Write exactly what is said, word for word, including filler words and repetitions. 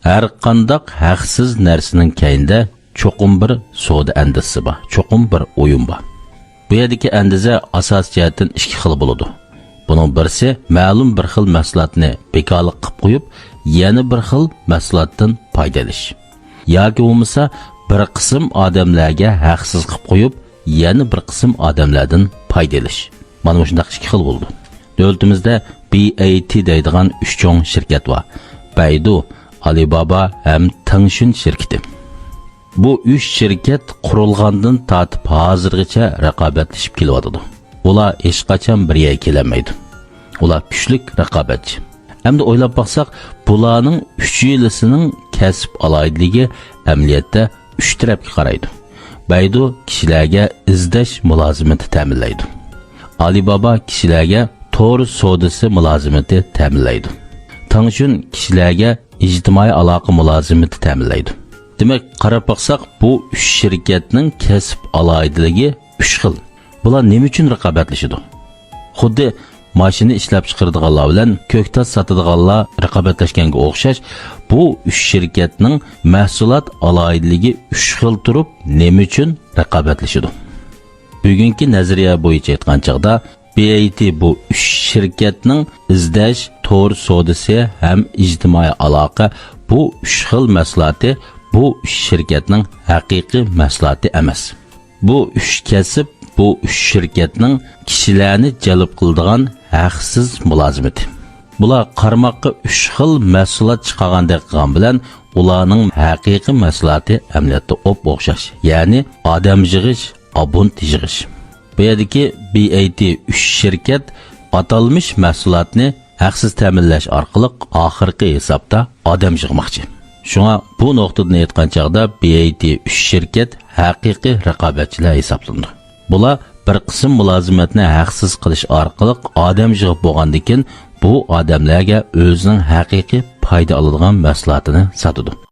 ھەر قانداق ھەقسىز نەرسىنىڭ كەينىدە چوقۇم بىر سودا ئەندىزىسى بار، چوقۇم بىر ئويۇن بار. بۇ يەردىكى ئەندىزە ئاساسىي جەھەتتىن ئىككى خىل بولىدۇ. بۇنىڭ بىرسى مەلۇم بىر خىل مەھسۇلاتنى بىكارلىق قىلىپ قويۇپ، يەنە بىر خىل مەھسۇلاتتىن پايدا ئېلىش. ياكى بولمىسا بىر قىسىم ئادەملەرگە ھەقسىز قىلىپ قويۇپ، يەنە بىر قىسىم ئادەملەردىن پايدا ئېلىش. مانا مۇشۇنداق ئىككى خىل بولىدۇ. دۆلىتىمىزدە بى ئەي تى دەيدىغان ئۈچ چوڭ شىركەت بار. بەيدۇ، ئالىبابا ھەم تېڭشۈن شىركىتى. بۇ ئۈچ شىركەت قۇرۇلغاندىن تارتىپ ھازىرغىچە رىقابەتلىشىپ كېلىۋاتىدۇ. ئۇلار ھېچقاچان بىر يەرگە كېلەلمەيدۇ. ئۇلار كۈچلۈك رىقابەتچى. ئەمدى ئويلاپ باقساق، بۇلارنىڭ ئۈچىلىسىنىڭ كەسىپ ئالاھىدىلىكى ئەمەلىيەتتە ئۈچ تەرەپكە قارايدۇ. بەيدۇ كىشىلەرگە ئىزدەش مۇلازىمىتى تەمىنلەيدۇ. ئالىبابا كىشىلەرگە تور سودىسى مۇلازىمىتى تەمىنلەيدۇ. تېڭشۈن كىشىلەرگە ئىجتىمائىي ئالاقە مۇلازىمىتى تەمىنلەيدۇ. دېمەك، قاراپ باقساق، بۇ ئۈچ شىركەتنىڭ كەسىپ ئالاھىدىلىكى ئۈچ خىل. بۇلار نېمە ئۈچۈن رىقابەتلىشىدۇ؟ خۇددى ماشىنا ئىشلەپچىقىرىدىغانلار بىلەن كۆكتات ساتىدىغانلار رىقابەتلەشكەنگە ئوخشاش، بۇ ئۈچ شىركەتنىڭ مەھسۇلات ئالاھىدىلىكى ئۈچ خىل تۇرۇپ، نېمە ئۈچۈن رىقابەتلىشىدۇ؟ بۈگۈنكى نەزەرىيە بويىچە ئېيتقان چاغدا، بى ئەي تى بۇ ئۈچ شىركەتنىڭ ئىزدەش، تور سودىسى ھەم ئىجتىمائىي ئالاقە بۇ ئۈچ خىل مەھسۇلاتى بۇ ئۈچ شىركەتنىڭ ھەقىقىي مەھسۇلاتى ئەمەس. بۇ ئۈچ كەسىپ، بۇ ئۈچ شىركەتنىڭ كىشىلەرنى جەلپ قىلىدىغان ھەقسىز مۇلازىمىتى. بۇلار قارىماققا ئۈچ خىل مەھسۇلات چىقارغاندەك قىلغان بىلەن، ئۇلارنىڭ ھەقىقىي مەھسۇلاتى ئەمەلىيەتتە ئوپئوخشاش، يەنى ئادەم يىغىش، ئابۇنت يىغىش. بۇ يەردىكى بى ئەي تى ئۈچ شىركەت ئاتالمىش مەھسۇلاتنى ھەقسىز تەمىنلەش ئارقىلىق ئاخىرقى ھېسابتا ئادەم يىغماقچى. شۇڭا بۇ نۇقتىدىن ئېيتقان چاغدا بى ئەي تى ئۈچ شىركەت ھەقىقىي رىقابەتچىلەر ھېسابلىنىدۇ. بۇلار بىر قىسىم مۇلازىمەتنى ھەقسىز قىلىش ئارقىلىق ئادەم يىغىپ بولغاندىن كېيىن، بۇ ئادەملەرگە ئۆزىنىڭ ھەقىقىي پايدا ئالىدىغان مەھسۇلاتىنى ساتىدۇ.